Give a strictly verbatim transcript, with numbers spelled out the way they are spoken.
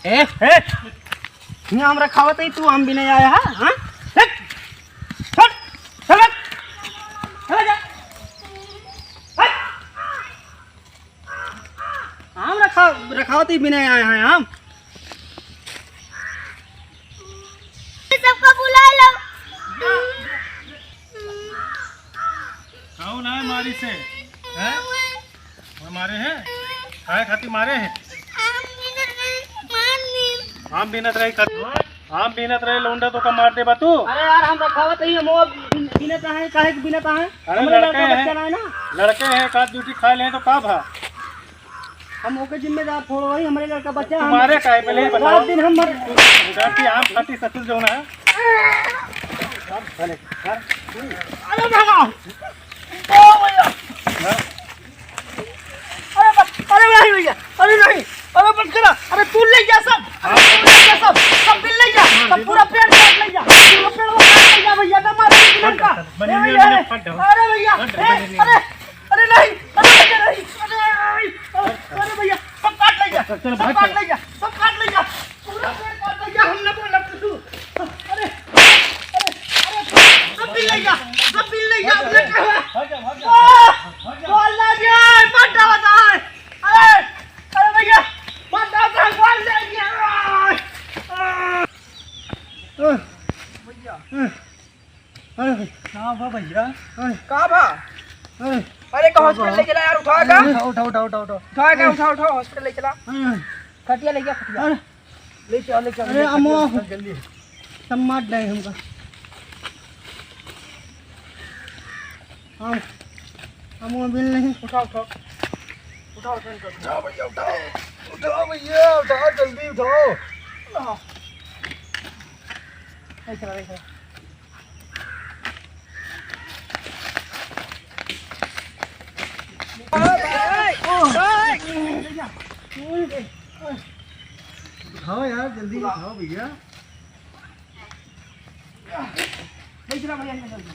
ए, ए, यहाँ हमरा खावत ही तू आम बिने आया है, हाँ? हट, हट, चल हट, चल जा, हट। आम रखा, रखावत ही बिने आया है आम। सबको बुला लो। कौन है मारी से? हैं? वो मारे हैं? काहे खातिर मारे हैं? आम बीनत रही खातिर, आम बीनत रही लौंडा तो का मार देबा तू? अरे यार, हम रखावत ही, हम वो बीन-, बीनत रहे, काहे के बीनत रहे? अरे हमरे लड़के लड़का हैं, बच्चा ना है ना। लड़के हैं, एक आध दू ठी खा ले तो का भा? हम ओके जिम्मेदार थोड़ो हई, हमरे घर का बच्चा। तुम्हारे काहे पहले ये बताओ। रात दिन हम मर- तू जाती आम खाती ससुर जो ना। अरे भगवान। ओ भैया। हाँ? अरे बस, अरे नहीं भैया, अरे नहीं, अरे बंद करा, अरे तू ले जा सब, अरे तू ले जा सब, सब बिल ले जा, सब पूरा पेड़ काट ले जा, पूरा पेड़ वो काट ले जा भैया, ना मारो बिल का। बनिए, ए भैया, बनिए, फट जाओ। अरे भैया, फट जाओ, ए, बनिए। अरे अरे नहीं, अरे भैया नहीं, अरे, अरे भैया, सब काट ले जा, चल, चल, सब भाग, काट चल। ले जा, सब काट ले जा, पूरा पेड़ काट ले जा, हम ना बोलब कुछ। अरे, अरे, अरे, सब बिल ले जा, सब बिल ले जा, अपने क्या हुआ? भाग जा, भाग जा। वाह, भाग जा। वाह, ला गया, मत डाला था। अरे, अरे भैया, मत डाला था, वाह, ले गया। अरे भैया। अरे भाई। का बा भैया? अरे। का बा? अरे। अरे, का का बा? हॉस्पिटल ले चला यार, उठा का? अरे। उठा, उठा, उठा, उठा, उठा। उठा का, अरे। उठा, उठा, हॉस्पिटल ले चला। अरे। खटिया ले गया, खटिया। अरे। ले चल, ले चल, अरे, ले चल, अमवा। चल, जल्दी। सब मार डाले हमका। हाँ। अमवा बिल नहीं। उठा, उठा। उठा, उठा, उठा। उठा भैया, उठा। उठा भैया, उठा, जल्दी उठाओ। हाँ। ले चला, ले चला। उठाओ यार, जल्दी उठाओ भैया। ले चला भैया, ले चला।